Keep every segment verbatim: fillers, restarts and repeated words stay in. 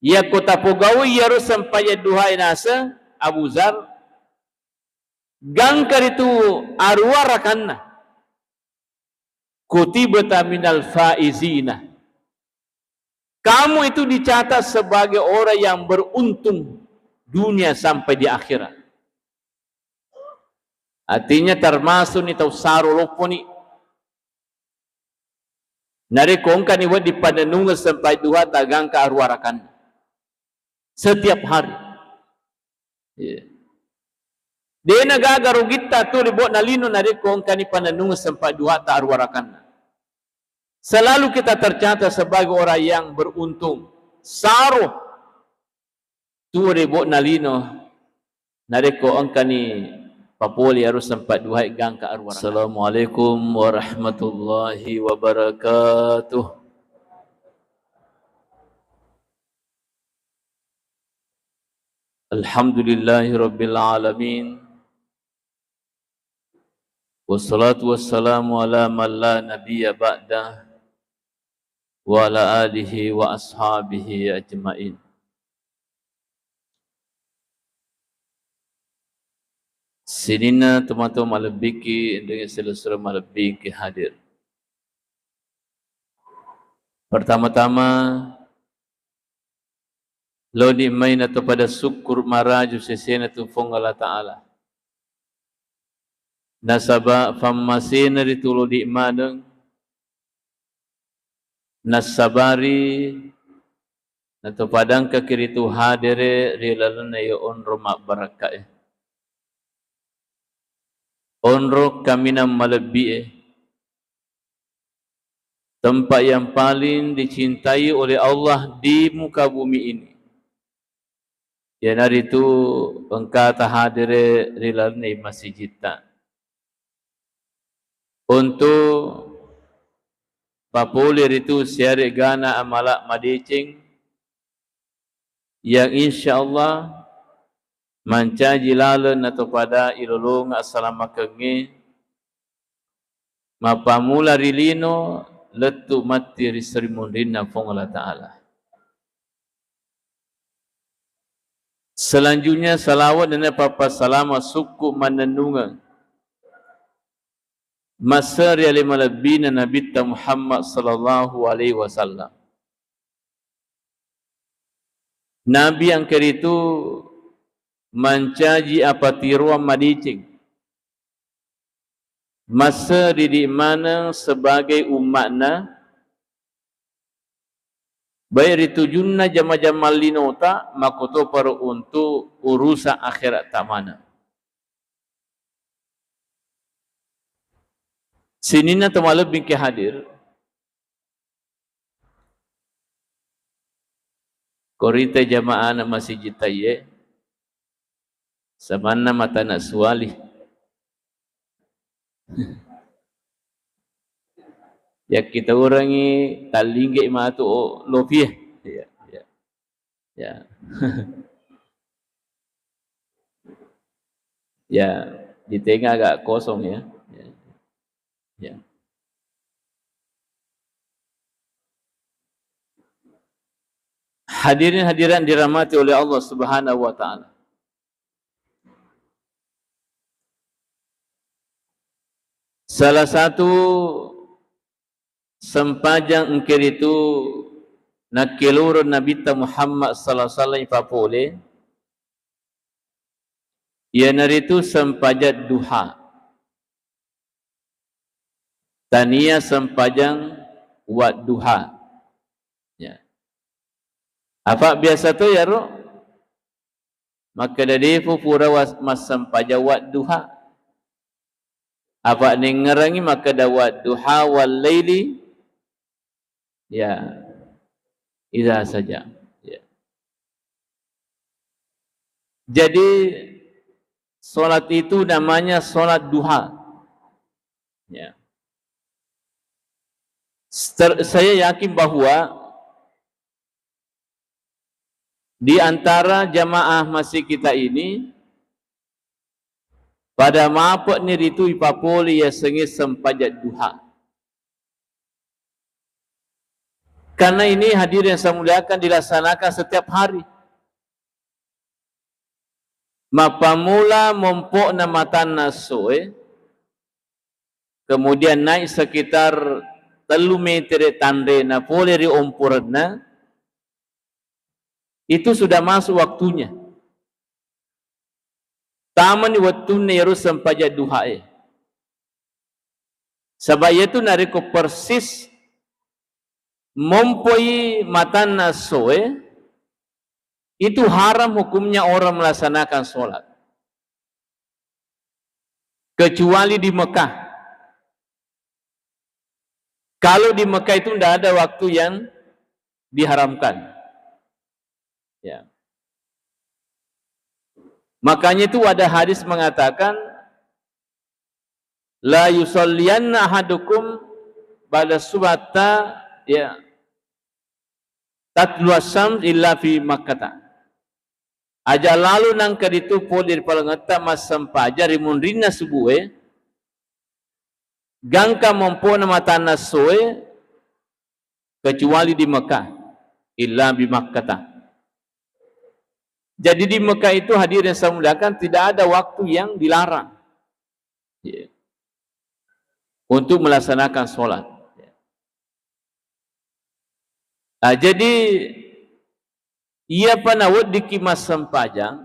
Iyako tapogau'i iyaro sempajang duhae naseng Abu Zar, gangka ritu aruwa rakanna. Kutibta minal faizina. Kamu itu dicatat sebagai orang yang beruntung dunia sampai di akhirat. Artinya termasuk ni tau saro lopponi. Narekko engkani wedding pannennungeng sempajang duha, tagangka aruwa rakanna. Setiap hari. Iya. De'na gaga rugitta tu ri bo'na lino narekko engkani pannennungeng sempajang duhata aruwa rakanna. Selalu kita tercatat sebagai orang yang beruntung. Saro tu ri bo'na lino narekko engkani papole aro sempajang duhae gangka aruwa rakanna. Assalamualaikum warahmatullahi wabarakatuh. Alhamdulillahi rabbil alamin. Wassalatu wassalamu ala man la nabiyya ba'da, wa ala alihi wa ashabihi ajmain. Sininna tomatoa malebbiki, enrengnge selessureng malebbiki hadir. Pertama-tama, lodi mai nato pada syukur maraju sesena tu Puang Allah Ta'ala. Nasaba fammasena ritu lodi maneng, nassabari nato padangkaki ritu hadere ri lalenna iya onro mabbarakkae. Onro kaminang malebbie. Tempat yang paling dicintai oleh Allah di muka bumi ini, iyanaritu engkata hadere ri lalenna masijitta. Untuk papole ritu siaregana amala madeceng, yang insyaallah mancaji laleng nato pada ilolongeng assalamakengnge, mappammula ri lino lettu matti ri seri munrinna Puang Allah Ta'ala. Selanjutnya, salawat dan pappasalama sukku mannennungeng masse ri ale malebbina Nabitta Muhammad sallallahu alaihi wasallam. Nabi engka ritu mancaji apatiroang madeceng. Masse didik maneng sebagai umma'na, baik ri tujunna jama-jamang linota, makkotoparo untuk urusan akheratta maneng. Sininna to malebbi engke hadir, Korita jamaahna masijid taiye, samanna matana suwali. Yakkitaurangi tallingge matu, o, lopie. Ya, ya. Ya. Ya, di tengah agak kosong ya. Ya. Ya. Hadirin hadirat dirahmati oleh Allah Subhanahu wa Ta'ala. Salah satu sempajang engke ritu nakkeloro Nabitta Muhammad sallallahu alaihi wasallam ipapole, iyanaritu sempajang duha. Tania sempajang wadduha. Ya. Apa biasa to yaro? Makkeda, defu pura was-, massempajang wadduha. Apa nengngerangi makkeda, wadduha wallaili, ya, idza saja. Ya. Jadi, salat itu namanya salat duha. Ya. Ster-, saya yakin bahwa di antara jamaah masjid kita ini, pada mape'ni ritu ipapole yasengnge sempajang duha. Karena ini, hadirin yang saya muliakan, dilaksanakan setiap hari. Mappamula mompo'na matanna essoe, kemudian naik sekitar tellu metere tanrena pole ri omporenna, itu sudah masuk waktunya. Tamani wettunna iyaro sempajang duhae. Saba' iyatu narekko persis mompoi matanna essoe, itu haram hukumnya orang melaksanakan sholat. Kecuali di Mekah. Kalau di Mekah itu ndak ada waktu yang diharamkan. Ya. Makanya itu ada hadis mengatakan, "La yusallianna ahadukum ba'da subhata, ya, tatlu asy-syams illa fi Makkata." Aja lalo nangka ditu pole ri palengetta massempajang ri munrinna subue, gangka mompo'na matanna essoe, kecuali di Mekah, illa bi Makkata. Jadi di Mekah itu, hadirin yang saya muliakan, tidak ada waktu yang dilarang, ya, untuk melaksanakan sholat. Nah, jadi iyapa naweddikki massempajang,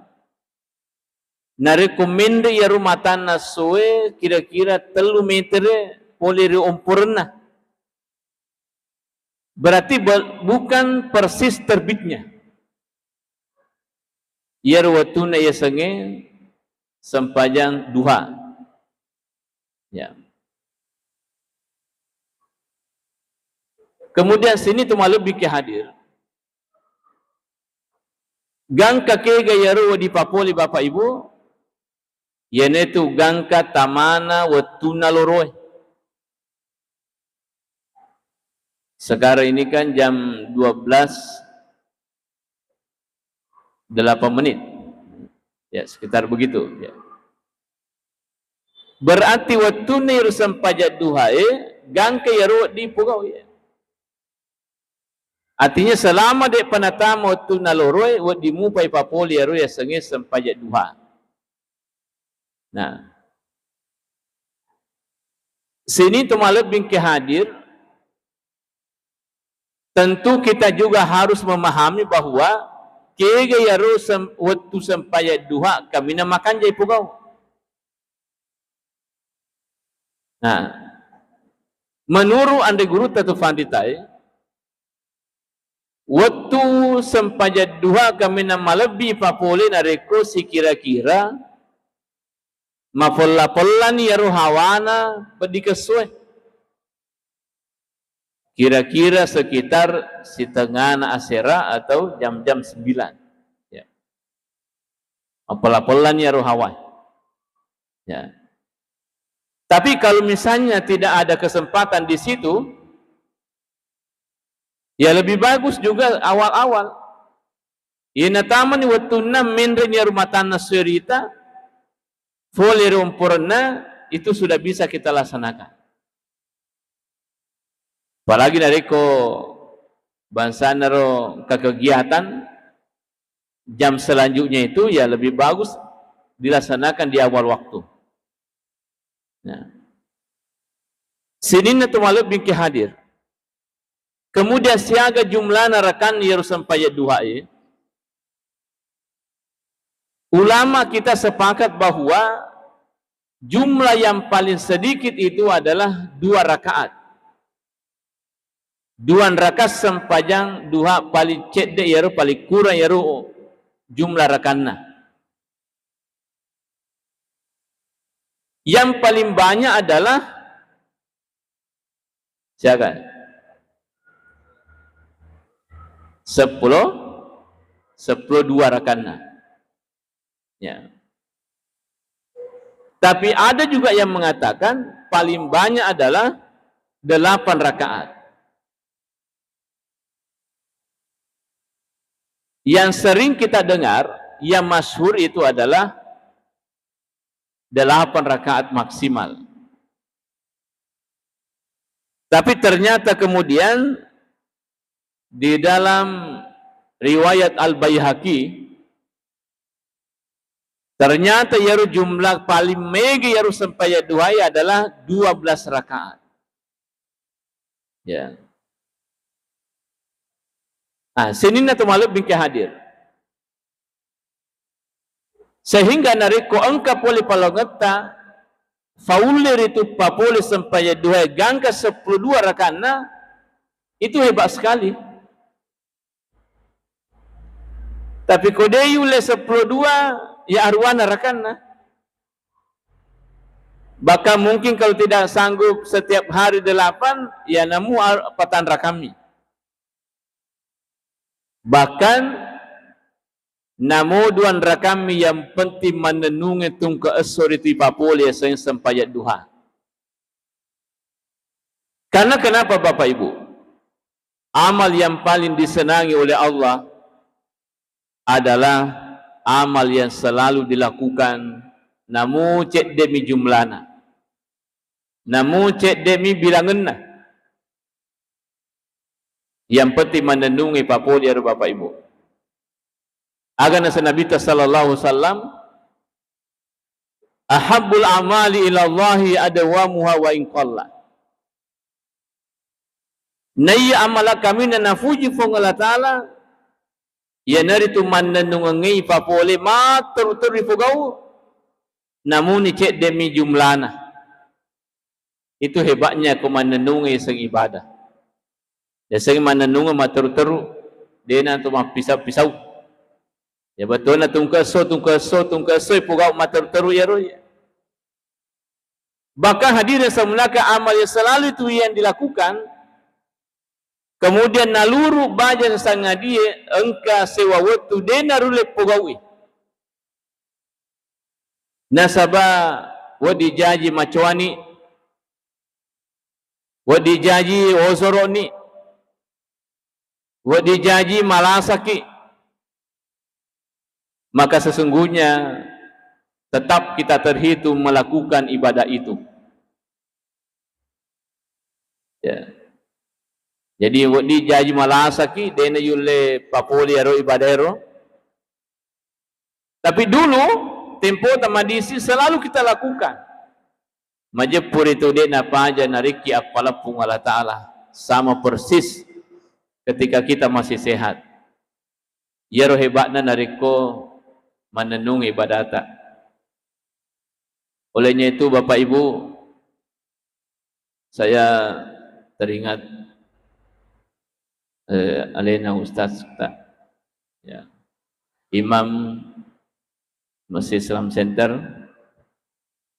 narekko menre iyaro matanna essoe kira-kira tellu metere pole ri omporenna. Berarti be-, bukan persis terbitnya. Iyaro wettunna yasengnge sempajang duha. Ya. Kemudian sini tu malebbi ke hadir. Gangka kega iyaro wedding papole Bapak Ibu, iyanatu gangka tamana wettunna loroe. Sekarang ini kan jam dua belas delapan menit. Ya, sekitar begitu, ya. Berarti wettunna iyaro sempajang duhae, gangka iyaro wedding pogau, ya. Artinya, selama de'pa natama wettunna loroe, wedding mupai papole iyaro yasengnge sempajang duha. Nah, sini tu malebbi ke hadir, tentu kita juga harus memahami bahwa kega iyaro sem-, wettu sempajang duha kaminang makanjai pogau. Nah, menurut anre gurutta tu fanritae, wettu sempajang duha kaminang malebbi papole narekko sikira-kira mapella-pellani iyaro hawana peddi kessoe. Kira-kira sekitar sitengana asera atau jam-jam sembilan. Ya. Mapella-pellani iyaro hawa. Ya. Tapi kalau misalnya tidak ada kesempatan di situ, ya lebih bagus juga awal-awal. Iya natamani wettunna menreni iyaro matanna essoe rita, fole ri omporenna, itu sudah bisa kita laksanakan. Apalagi narekko bangsana ro engka kegiatan, jam selanjutnya itu ya lebih bagus dilaksanakan di awal waktu. Nah. Sininna tu malebbi ke hadir. Kemudian siaga jumlana rakanna iyaro sempajang duhae. Ulama kita sepakat bahwa jumlah yang paling sedikit itu adalah dua rakaat. Dua rakaat sempajang duha paling cedde iyaro, paling kurang iyaro jumlah rakanna. Yang paling banyak adalah siaga? Sepuluh, sepuluh dua rakanna. Ya. Tapi ada juga yang mengatakan paling banyak adalah delapan rakaat. Yang sering kita dengar, yang masyhur itu adalah delapan rakaat maksimal. Tapi ternyata kemudian di dalam riwayat Al-Baihaqi, ternyata iyaro jumlah paling mega iyaro sempajang duhae adalah dua belas rakaat. Ya. Ah, sininna to malebbi engka hadir. Sehingga narekko engka pole palongetta, faulle ritu papole sempajang duhae gangka seppulo dua rakaatna, itu hebat sekali. Tapi ko de yulle seppulo dua, ya aruwana rakanna. Bahkan mungkin kalau tidak sanggup setiap hari delapan, ya namu ar-, patang rakammi. Bahkan namu duan rakammi, yang penting mannennunge tungke esso ritu ipapole seng sempajang duha. Karena kenapa, Bapak Ibu? Amal yang paling disenangi oleh Allah adalah amal yang selalu dilakukan, namu cedde'mi jumlana, namu cedde'mi bilangenna. Yang penting mannennungi papole ero, Bapak Ibu. Aga nasa Nabitta sallallahu alaihi wasallam, "Ahabbul amali ilallahi adwamuha wa in qalla." Naiya amala kaminna nafuji Puang Allah Ta'ala, iyanaritu mannennungengngei papole matteru-teru ripogau, namuni cedde'mi jumlana. Itu hebatnya ko mannennungeng yaseng ibadah. Yaseng mannennungeng matteru-teru, de'na tu mappisau-pisau. Ya, bettuanna tungke esso, tungke esso, tungke esso, ipogau matteru-teru iyaro. Bahkan hadirin semuanya, amal yang selalu itu yang dilakukan, kemudian naluru baja sangadie engka sewa wettu de narulle pogau'i. Nasaba wedding jaji macoani, wedding jaji osoroni, wedding jaji malasaki, maka sesungguhnya tetap kita terhitung melakukan ibadah itu. Ya. Jadi, wedding jaji malasaki, de'na yulle papole ero ibadah ero. Tapi dulu, tempo tamadisi selalu kita lakukan. Majeppu ritu de'na paja narekki appala Puang Allah Ta'ala, sama persis ketika kita masih sehat. Iyaro hebatna narekko mannennung ibadata. Olehnya itu, Bapak Ibu, saya teringat, eh, alena Ustaz ta, ya, Imam Masjid Islam Center.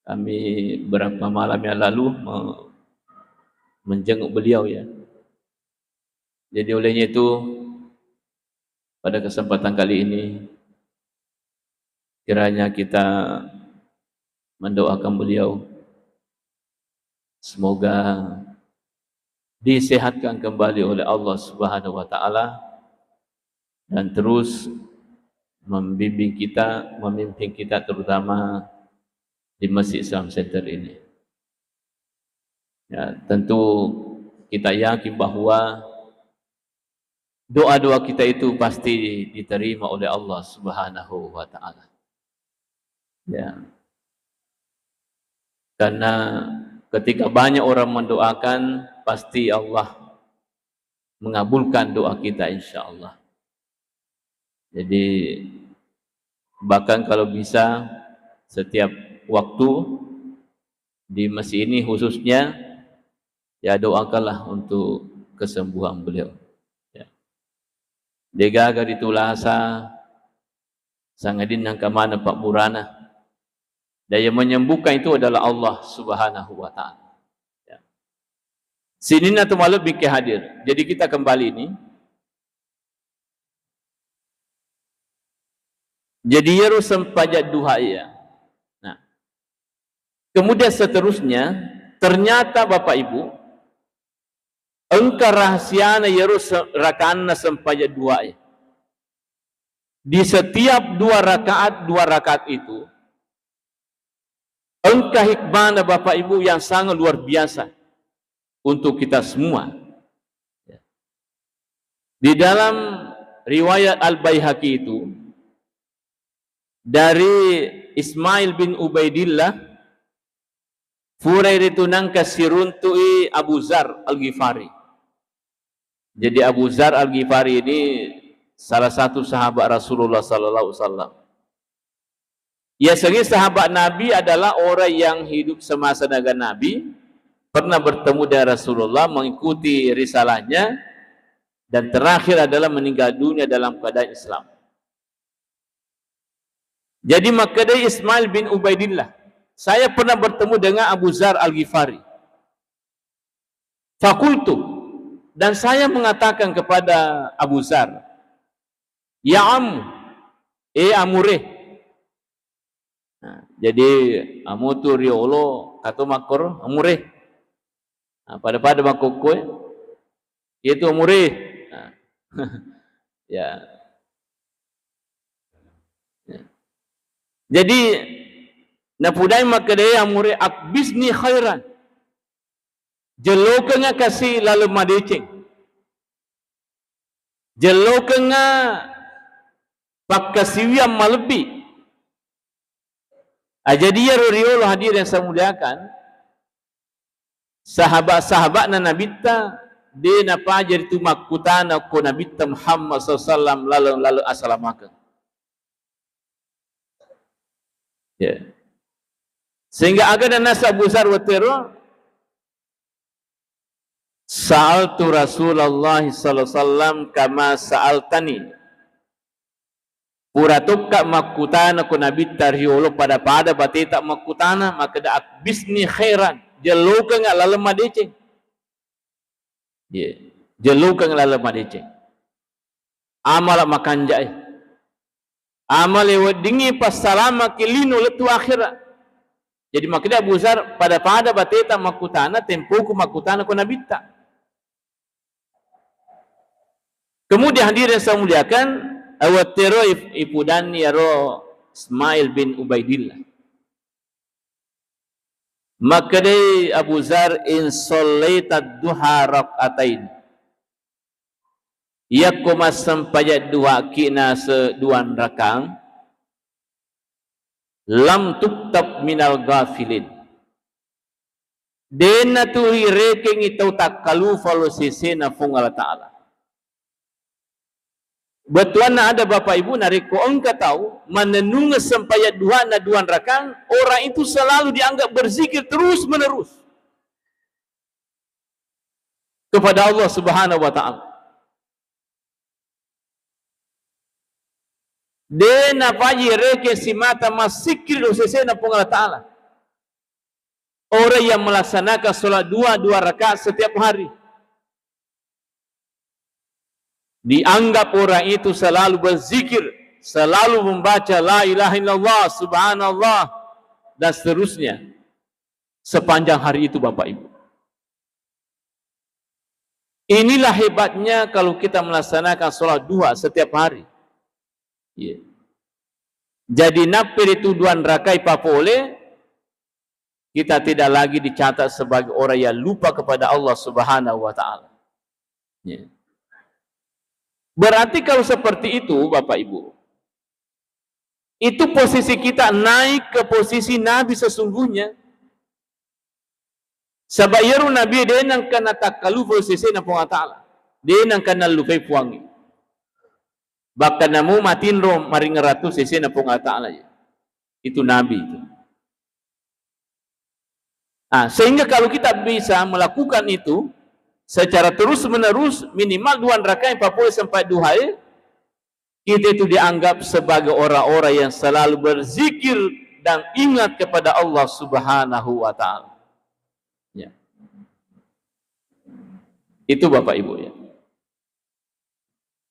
Kami beberapa malam yang lalu me-, menjenguk beliau, ya. Jadi olehnya itu, pada kesempatan kali ini, kiranya kita mendoakan beliau, semoga disehatkan kembali oleh Allah Subhanahu wa Ta'ala, dan terus membimbing kita, memimpin kita, terutama di Masjid Islam Center ini. Ya, tentu kita yakin bahwa doa-doa kita itu pasti diterima oleh Allah Subhanahu wa Ta'ala. Ya. Karena ketika banyak orang mendoakan, pasti Allah mengabulkan doa kita, insya Allah. Jadi, bahkan kalau bisa, setiap waktu di masjid ini khususnya, ya, doakanlah untuk kesembuhan beliau. Ya. Degaga ditulasa, sangadinna engka maneng pabburana. Dan yang menyembuhkan itu adalah Allah Subhanahu wa Ta'ala. Ya. Sininna tu malebbi ke hadir. Jadi kita kembali ini. Jadi iyaro sempajang duha iya. Nah, kemudian seterusnya, ternyata Bapak Ibu, engka rahasiana iyaro se-, rakanna sempajang duha iya. Di setiap dua rakaat, dua rakaat itu, engka hikmahna Bapak Ibu yang sangat luar biasa untuk kita semua. Ya. Di dalam riwayat Al-Baihaqi itu, dari Ismail bin Ubaidillah, furai ritu nangka siruntu'i Abu Zar Al-Ghifari. Jadi Abu Zar Al-Ghifari ini salah satu sahabat Rasulullah sallallahu alaihi wasallam. Yasengnge sahabat Nabi adalah orang yang hidup semasa dengan Nabi, pernah bertemu dengan Rasulullah, mengikuti risalahnya, dan terakhir adalah meninggal dunia dalam keadaan Islam. Jadi makkedai Ismail bin Ubaidillah, "Saya pernah bertemu dengan Abu Zar Al-Ghifari." Fakultu, dan saya mengatakan kepada Abu Zar, "Ya Am, eh Amure." Nah, jadi Amu tu riolo, kato makkoro, "Amure." Nah, pada-pada makkokkoe, itu Amure. Nah. Ya. Ya. Jadi, napudai makkedai Amure, "Akbisni khairan." Jellokengnga kasi laleng madeceng. Jellokengnga pakkasiwiang malebbi. Ah, jadi iyaro riolo, hadirin yang saya muliakan, sahabat-sahabatna Nabitta de napajari tu makkutana ko Nabitta Muhammad sallallahu alaihi wasallam laleng, laleng asalamakeng. Ya. Sehingga aga nanasa Abu Zar wetero, "Sa'altu Rasulullah sallallahu alaihi wasallam kama sa'altani." Pura tokka makkutana ko Nabitta riolo, pada-pada bateta makkutana, makkeda, "Akbisni khairan," jellokengnga laleng madeceng. Ye, jellokengnga laleng madeceng. Amala makanjae. Amale weddingngi passalamaki lino lettu akhera. Jadi makkeda Abu Zar, pada-pada bateta makkutana, tempoku makkutana ko Nabitta. Kemudian, hadirin yang saya muliakan, awatero ip-, ipudanni aro Ismail bin Ubaidillah. Makkedai Abu Zar, "In shallaita duha rak'atain." Yakko massempajang duhaki nase duan rakang, "Lam tuktab minal ghafilin." Dena tu irekengngi tau takkalufa lo sesena Puang Allah Ta'ala. Bettuanna ada, Bapak Ibu, narekko engka tau mannennungeng sempajang duhana duan rakang, orang itu selalu dianggap berzikir terus menerus kepada Allah Subhanahu wa Ta'ala. De napaji rekeng simata massikkiri lo sesena Puang Allah Ta'ala. Orang yang melaksanakan sholat dua, dua rakaat setiap hari, dianggap orang itu selalu berzikir, selalu membaca la ilaha illallah, subhanallah, dan seterusnya sepanjang hari itu, Bapak Ibu. Inilah hebatnya kalau kita melaksanakan sholat duha setiap hari. Iya. Jadi, napperi tu duan rakai papole, kita tidak lagi dicatat sebagai orang yang lupa kepada Allah Subhanahu wa Ta'ala. Ya. Berarti kalau seperti itu, Bapak Ibu, itu posisi kita naik ke posisi Nabi sesungguhnya. Saba iyaro Nabi de nengka natakkalufa sesena Puang Allah Ta'ala. De nengka nallupai Puangnge. Bahkan namo matinro maringeratu sesena Puang Allah Ta'ala. Itu Nabi itu. Ah, sehingga kalau kita bisa melakukan itu secara terus-menerus, minimal dua rakaat papole sampai duhai, kita itu dianggap sebagai orang-orang yang selalu berzikir dan ingat kepada Allah Subhanahu wa Ta'ala. Ya. Itu, Bapak Ibu, ya.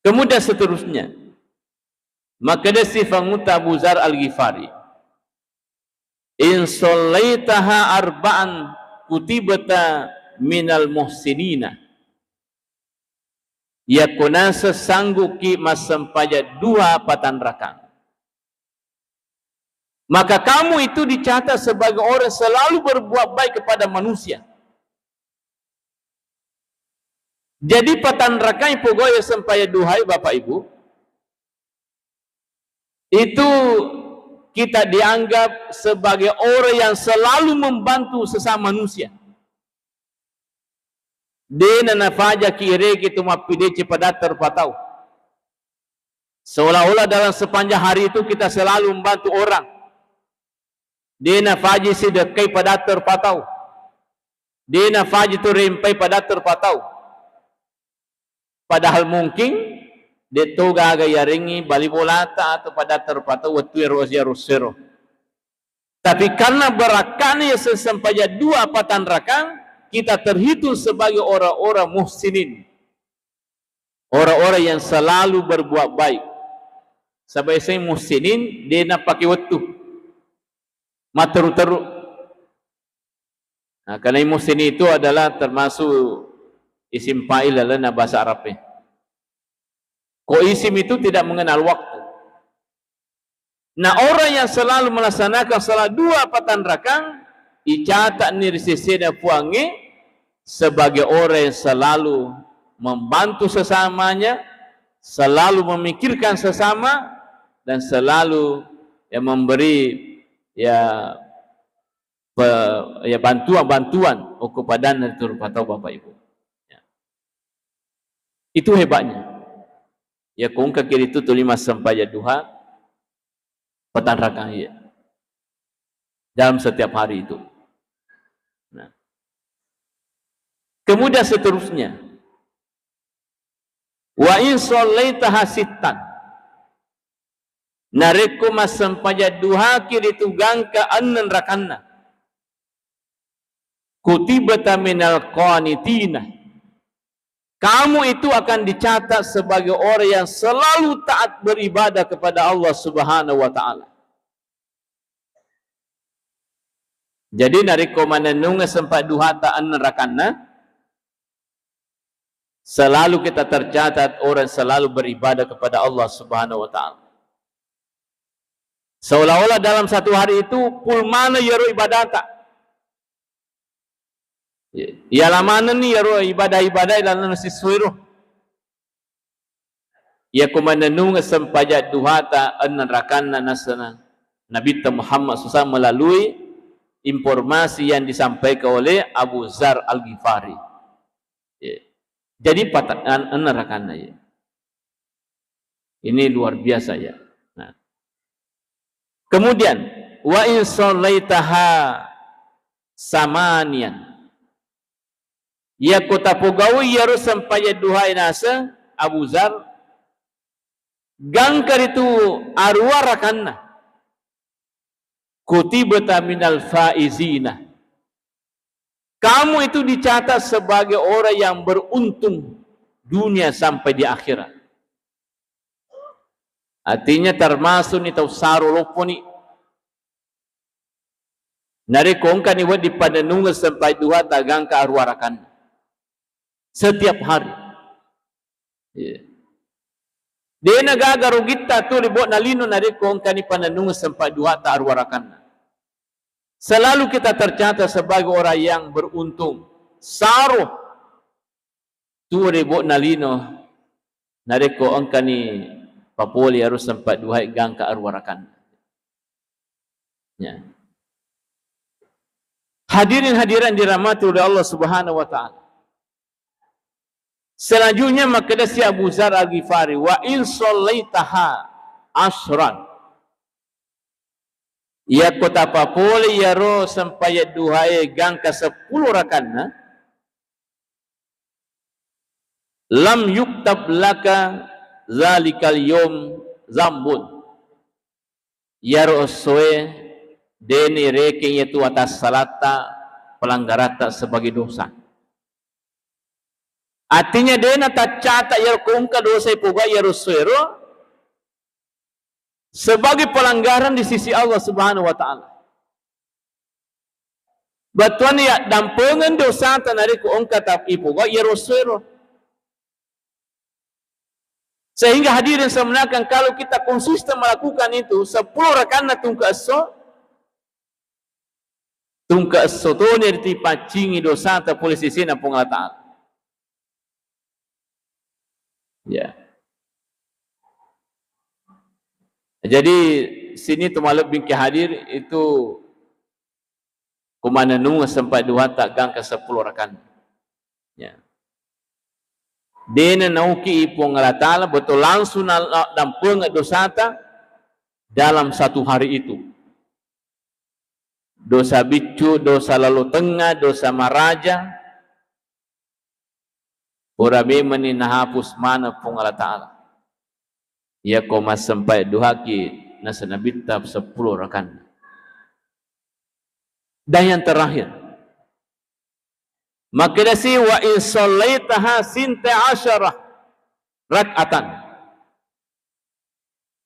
Kemudian seterusnya, makkeda si Panguta Abu Zar Al-Ghifari, "In shallaitaha arba'an kutibta minal muhsinina." Yakko naseng sanggukki massempajang duha patanrakang, maka kamu itu dicatat sebagai orang selalu berbuat baik kepada manusia. Jadi, patanrakai pogoe sempajang duhae, Bapak Ibu, itu kita dianggap sebagai orang yang selalu membantu sesama manusia. Dena nafajaki ireki tu mappidece padatta rupa tau. Seolah-olah dalam sepanjang hari itu kita selalu membantu orang. Dena faji sidekkai padatta rupa tau. Dena faji tu rempai padatta rupa tau. Padahal mungkin de to gaga yarengngi bali bolata atau padatta rupa tau wettu ero siarussero. Tapi karena barakkani ya sempajang dua patanrakang, kita terhitung sebagai orang-orang muhsinin. Orang-orang yang selalu berbuat baik. Sabai sai muhsinin, dena pake wettu. Matteru-teru. Nah, karena muhsinin itu adalah termasuk isim fa'il dalam bahasa Arab. Ko isim itu tidak mengenal waktu. Nah, orang yang selalu melaksanakan salat dua patanrakang, icatatni ri sesena Puangnge sebagai orang yang selalu membantu sesamanya, selalu memikirkan sesama, dan selalu, ya, memberi, ya, pe-, ya, bantuan-bantuan okko padanna ritu rupa tau, Bapak Ibu. Ya. Itu hebatnya. Ya, ko engka ki ritu tuli massempajang duha, patanrakang iya. Dalam setiap hari itu. Nah. Kemudian seterusnya, "Wa in shallaitaha sittan." Narekko massempajang duhaki ritu gangka enneng rakanna, "kutibta minal qanitina." Kamu itu akan dicatat sebagai orang yang selalu taat beribadah kepada Allah Subhanahu wa Ta'ala. Jadi, narekko manennungeng sempajang duhata enneng rakanna, selalu kita tercatat orang selalu beribadah kepada Allah Subhanahu wa Ta'ala. Seolah-olah dalam satu hari itu full maneng iyaro ibadata. Iya, iya lamanenni iyaro ibadah-ibadah ilalenna sissoiro. Iya ko manennungeng sempajang duhata enneng rakanna, nasana Nabitta Muhammad sallallahu alaihi wasallam melalui informasi yang disampaikan oleh Abu Dzar Al-Ghifari. Iya. Jadi pata-, an-, enneng rakanna, iya. Ini luar biasa, ya. Nah. Kemudian, "Wa in shallaitaha samaniyan." Iyako tapogau'i iyaro sempajang duhae naseng Abu Dzar, gangka ritu aruwa rakanna, "kutibta minal faizina." Kamu itu dicatat sebagai orang yang beruntung dunia sampai di akhirat. Artinya, termasuk ni tau saro lopponi. Narekko engkani wedding pannennungeng sempajang duhata gangka aruwa rakanna setiap hari. Iya. De'na gaga rugitta tu ri bo'na lino narekko engkani pannennungeng sempajang duhata aruwa rakanna. Selalu kita tercatat sebagai orang yang beruntung. Saro tu ri bo'na lino narekko engkani papole iyaro sempajang duhae gangka aruwa rakanna. Ya. Hadirin hadirat dirahmati oleh Allah Subhanahu wa Ta'ala. Selanjutnya, makkedasi Abu Dzar Al-Ghifari, "Wa in shallaitaha asyran." Iyako tapapole iyaro sempajang duhae gangka seppulo rakanna, "lam yuktab laka dzalikal yaum dzambun." Iyaro essoe de'ni rekeng iyatu atassalatta, pelanggaratta sebagai dosa. Artinya, de'na taccata iyaro ko engka dosa ipogau iyaro essoero sebagai pelanggaran di sisi Allah Subhanahu wa Ta'ala. Bettuanna yaddampengeng dosata narekko engka ta-, ipogau iyaro essoero. Sehingga hadirin semuanya, kalau kita konsisten melakukan itu, seppulo rakanna tungke esso, tungke esso toni ritu ipaccingi dosata pole sesena Puang Allah Ta'ala. Ya. Jadi, sini tu malebbi ki hadir itu kumanenungeng sempa duhata gangka seppulo rakan. Ya. Dena nauki Puang Allah Ta'ala, betul langsung na-, dampengeng dosata dalam satu hari itu. Dosa biccu, dosa lalo tengnga, dosa maraja, pura memenni nahapus maneng Puang Allah Ta'ala. Iyako massempai duhaki naseng Nabitta seppulo rakanna. Dan yang terakhir, makkedasi, "Wa in shallaitaha sinta asyara rak'atan."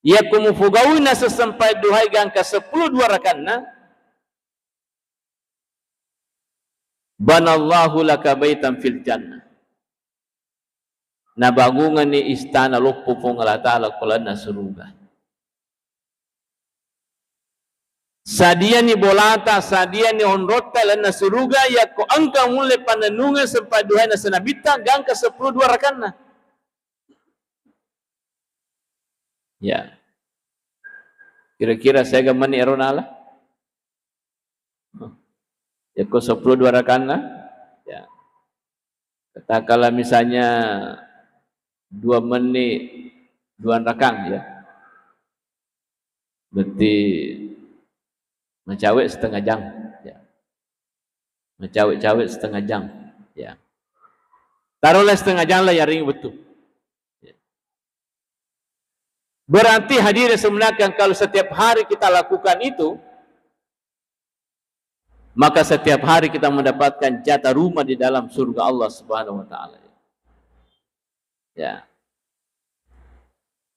Iyako mufugaui naseng sempai duhai gangka seppulo dua rakanna, "Banallahu laka baitan fil jannah." Nabangungenni istana loppo Puang Allah Ta'ala ko lalenna suruga. Sadiani bolata, sadiani onrotta lalenna suruga, yakko engka mulle pannennungeng sempa duhai naseng Nabitta gangka seppulo dua rakanna. Ya. Kira-kira siaga menni ero nala? Yakko seppulo dua rakanna, ya. Katakanlah misalnya dua menit, dua rakang, ya. Berarti macawe setengah jam, ya. Macawe-cawe setengah jam, ya. Taruhlah setengah jam lah, yaring betul. Ya. Berarti hadirin sebenarnya, kalau setiap hari kita lakukan itu, maka setiap hari kita mendapatkan jatah rumah di dalam surga Allah Subhanahu wa Ta'ala. Ya.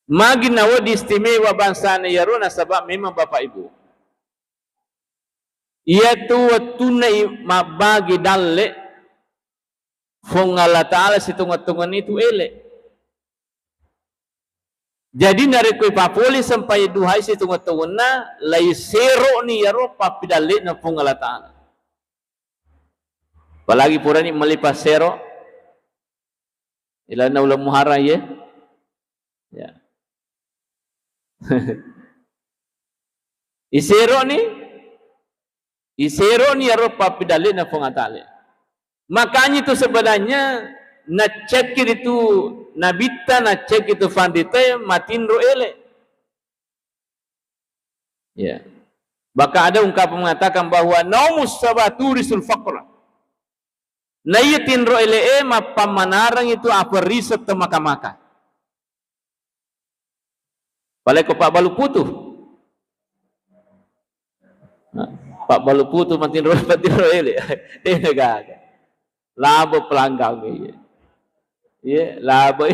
Magi nawedding istimewa bangsana iyaro, nasaba memang Bapak Ibu, iyatu wettunna i-, mabbage dalle Fuang Allah Ta'ala sitonga-tonganna itu ele. Jadi narekko ipapole sempai duhai sitonga-tonganna, laiseroni iyaro pappidalle'na Fuang Allah Ta'ala. Apalagi purani melli passero ilalenna uleng Muharram, ye. Ya. Iseroni, iseroni iyaro pappidalle'na Fuang Ta'ala. Makanya itu sebenarnya naccekki ritu Nabitta, naccekki tu fanritae matinro ele. Ya. Bahkan ada ungkapan mengatakan bahwa naumus sabah turisul faqra. Naiya tinro ele'e mappammanareng itu aperisa temaka-maka. Palekko pabbalu putu. Nah, pabbalu putu matinro, matinro ele. Tena gaga. Labo pelanggang, iya. Iya, labo.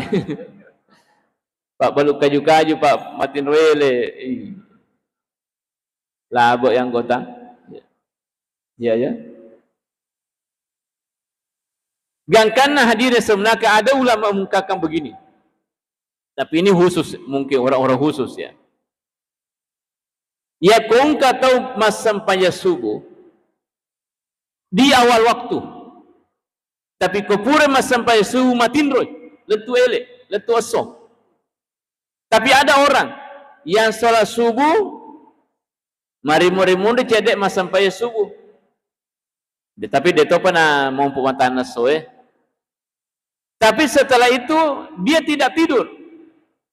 Pabbalu kaju-kaju, Pak, matinro ele. Iya. Labo yang anggota. Iya, ya. Gangkanna hadirin sebenarnya ada ulama mengungkapkan begini. Tapi ini khusus, mungkin orang-orang khusus, ya. Iya, ko engka tau massempajang subuh di awal waktu. Tapi ko pura massempajang subuh matinroi, lettu ele, lettu esso. Tapi ada orang yang sholat subuh, marimuri munri cedde massempajang subuh. De-, tapi de topa na mompo matanna essoe. Tapi setelah itu dia tidak tidur.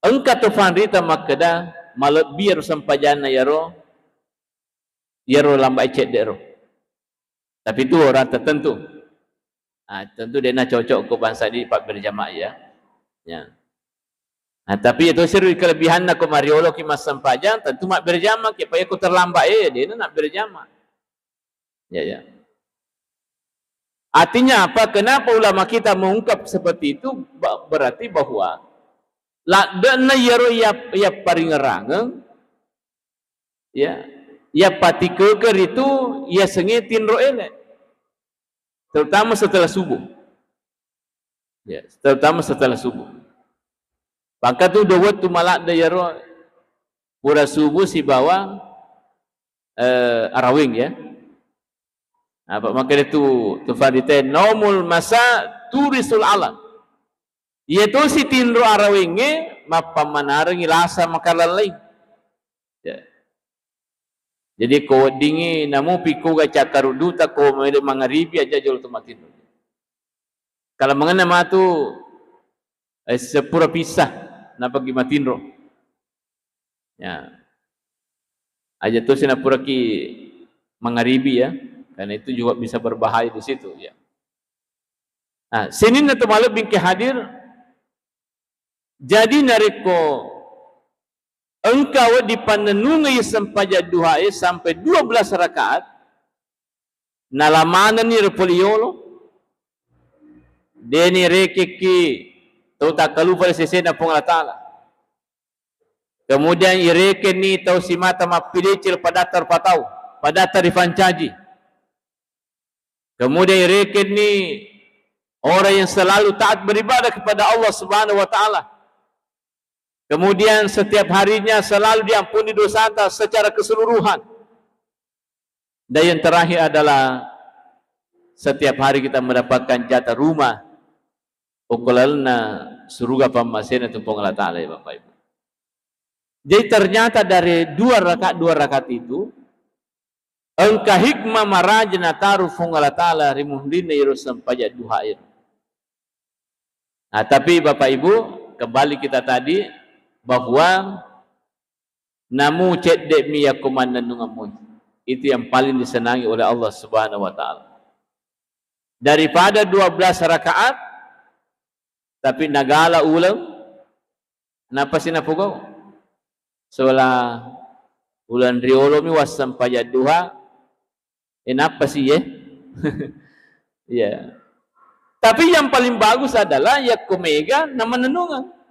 Engka tu fanrita makkeda, malebbi ero sempajanna iyaro, iyaro lambai cedde ro. Tapi itu orang tertentu. Ah, tentu dena cocok ko bangsa di pak berjamaah, ya. Ya. Nah, tapi itu seru kelebihanna ko mariolo ki massempajang, tentu mak berjamaah ki, pa ko terlambat, eh, dena nak berjamaah. Ya, ya. Artinya apa? Kenapa ulama kita mengungkap seperti itu? Ba-, berarti bahwa ladde'na iyaro iya, iya paringerangeng, ya, iya patikeke ritu, iya sengnge tinro ele. Terutama setelah subuh. Ya, terutama setelah subuh. Maka tu dua wettu maladde iyaro pura subuh sibawa, eh, araweng, ya. Apa makanya tu, tu fadite naumul masa turisul alam. Iya tosi tinro arawengnge, mappammanarengngi lasa makalallai. Ya. Jadi ko weddingngi namupi koga cakkarudduta ko melo mangaribi aja jolo to matinro. Kala mangenna matu, eh, sepura pissa napagi matinro. Ya. Aja tosi napuraki mangaribi ya, karena itu juga bisa berbahaya di situ ya. Nah, sininna to malebbi engka hadir. Jadi narekko engka wedding pannennungeng sempajang duhae sampai dua belas rakaat, nala manenni ro pole yolo, deni rekekki tau takkalupa ri sesena Puang Allah Ta'ala. Kemudian irekenni tau simata mappideceng pada tarpatau, pada tarifancaji. Kemudian irekenni orang yang selalu taat beribadah kepada Allah Subhanahu wa Ta'ala. Kemudian setiap harinya selalu diampuni dosata secara keseluruhan. Dan yang terakhir adalah setiap hari kita mendapatkan jatah rumah okko lalenna suruga pammasena tu Puang Allah Ta'ala ya Bapak Ibu. Jadi ternyata dari dua rakaat, dua rakaat itu engka hikmah maraja nataru Puang Allah Ta'ala ri munrinna iro sempajang duha iro. Nah, tapi Bapak Ibu, kembali kita tadi bahwa namu cedde'mi yakko mannennungemmu. Itu yang paling disenangi oleh Allah Subhanahu wa Ta'ala. Daripada dua belas rakaat, tapi nagala uleng, napasi napogau? Sola uleng riolomi wassempajang duha, eh, napasi ye? Iya. Tapi yang paling bagus adalah yakko mega namannennungeng.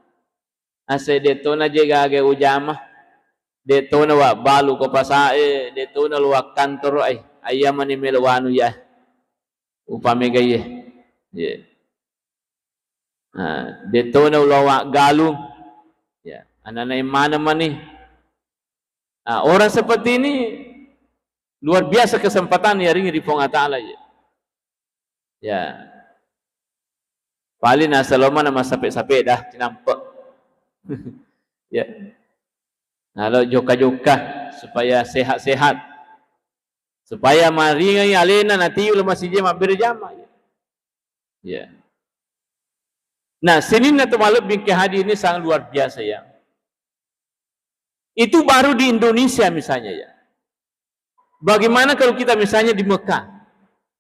Ase de tona je gaga ujama, de tona wabbalu ko pasae, de tona lo wakkantoro ai, ayya mani melo wanu ya. Upamega ye. Ye. Nah, de tona ulo waggalung. Ya, anana maneng mani. Nah, orang seperti ini luar biasa kesempatan ya ring ri Puang Allah Ta'ala ya. Ya. Paling nasaloma nama sape-sape dah, cinampe. Ya. Nalo jokka-jokka supaya sehat-sehat. Supaya maringai alena natiu lo masije mabbere jama. Ya. Nah, sininna tu malebbi ke hadir ini sangat luar biasa ya. Itu baru di Indonesia misalnya ya. Bagaimana kalau kita misalnya di Mekah?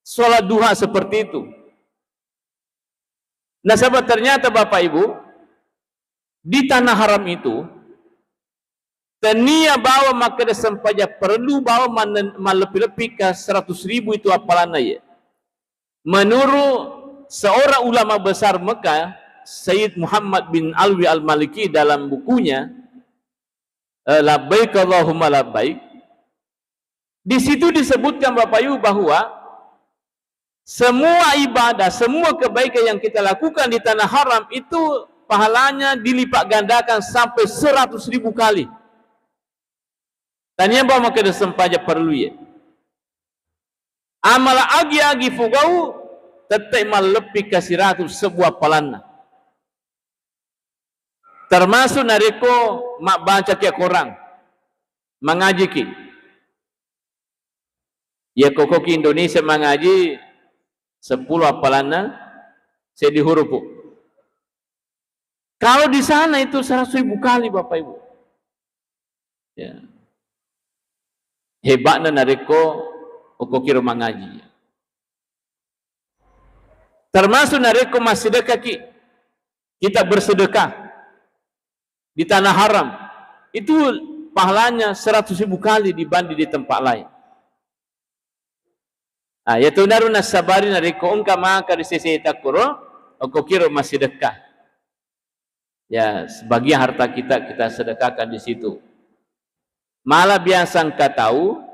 Sholat duha seperti itu. Nasaba ternyata Bapak Ibu, di tanah haram itu, tania bawa makkeda sempajang perlu bawa man-, malleppi-leppi ka seratus ribu itu appalanna ya. Menurut seorang ulama besar Mekah, Sayyid Muhammad bin Alwi Al-Maliki dalam bukunya, eh, Labbaik Allahumma Labbaik, di situ disebutkan Bapak Ibu bahwa semua ibadah, semua kebaikan yang kita lakukan di tanah haram itu pahalanya dilipat gandakan sampai seratus ribu kali. Tania ba makkeda sempajang perlu ye. Amala agi-agi fugau tette malleppi ka siratu sebbu appalanna. Termasuk narekko mabbacaki Al-Quran, mangajiki. Iya kokoki Indonesia mangaji sepuluh appalanna seddi hurupu. Kalau di sana itu seratus ribu kali, Bapak Ibu. Ya. Hebatna narekko okokiro mangaji. Termasuk narekko massedekaki, kita bersedekah di tanah haram, itu pahalanya seratus ribu kali dibanding di tempat lain. Ah, yatu naru nasabari narekko engka maka di sese takkoro, okokiro massedekah. Ya, sebagian harta kita, kita sedekahkan di situ. Malah biasa engka tau,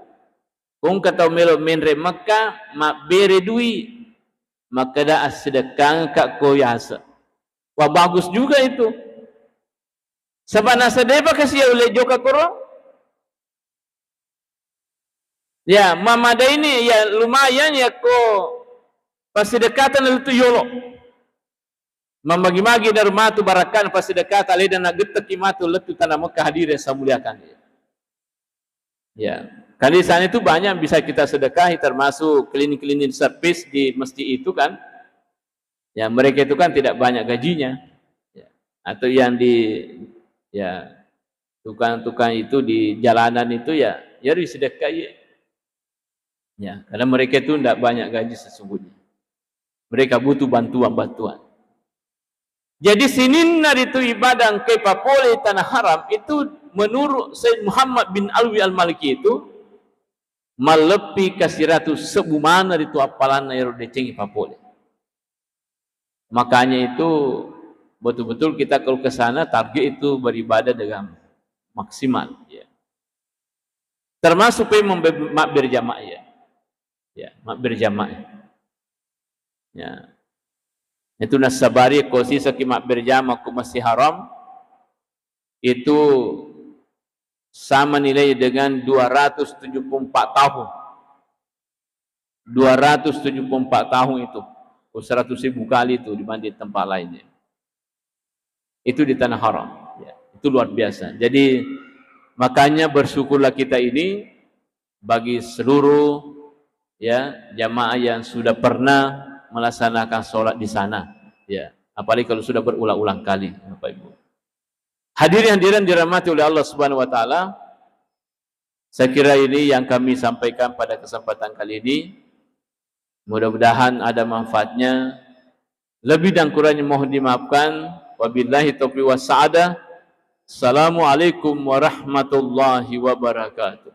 ko engka tau melo menre Mekka, mabbere dui, makkeda assedekangka ko yase. Wah, bagus juga itu. Saba nasa depa kasi ya ulle joka koro. Ya, mamadaini ya lumayan ya ko pasidekatan itu yolo. Mamagi-magi naru matu barakka'na passidekata, alena naggettekki matu lettu tana Mekah, hadirin yang saya muliakan. Ya, kan di sana itu banyak bisa kita sedekahi, termasuk cleaning-cleaning service di masjid itu kan. Ya, mereka itu kan tidak banyak gajinya. Ya. Atau yang di, ya, tukang-tukang itu di jalanan itu ya, ya disedekahi. Ya, karena mereka itu tidak banyak gaji sesungguhnya. Mereka butuh bantuan-bantuan. Jadi sininna ritu ibadah engkae papole tanah haram itu, menurut Sayyid Muhammad bin Alwi Al-Maliki itu, malleppi ka siratu sebbu maneng ritu appalanna ero decengnge papole. Makanya itu betul-betul kita kalau ke sana target itu beribadah dengan maksimal, ya. Termasuk pe membe-, mabbere jamaah, ya. Ya, mabbere jamaah. Ya. Itu nassabari ko sisaki mabbere jamaah ko Masjid Haram, itu sama nilai dengan dua ratus tujuh puluh empat tahun. Dua ratus tujuh puluh empat tahun itu. Ko seratus ribu kali itu dibanding tempat lainnya. Itu di tanah haram. Ya, itu luar biasa. Jadi, makanya bersyukurlah kita ini bagi seluruh, ya, jamaah yang sudah pernah melaksanakan sholat di sana. Ya, apalagi kalau sudah berulang-ulang kali, Bapak Ibu. Hadirin hadirat dirahmati oleh Allah Subhanahu wa Ta'ala, saya kira ini yang kami sampaikan pada kesempatan kali ini. Mudah-mudahan ada manfaatnya. Lebih dan kurangnya mohon dimaafkan. Wabillahi taufiq was sa'adah. Assalamualaikum warahmatullahi wabarakatuh.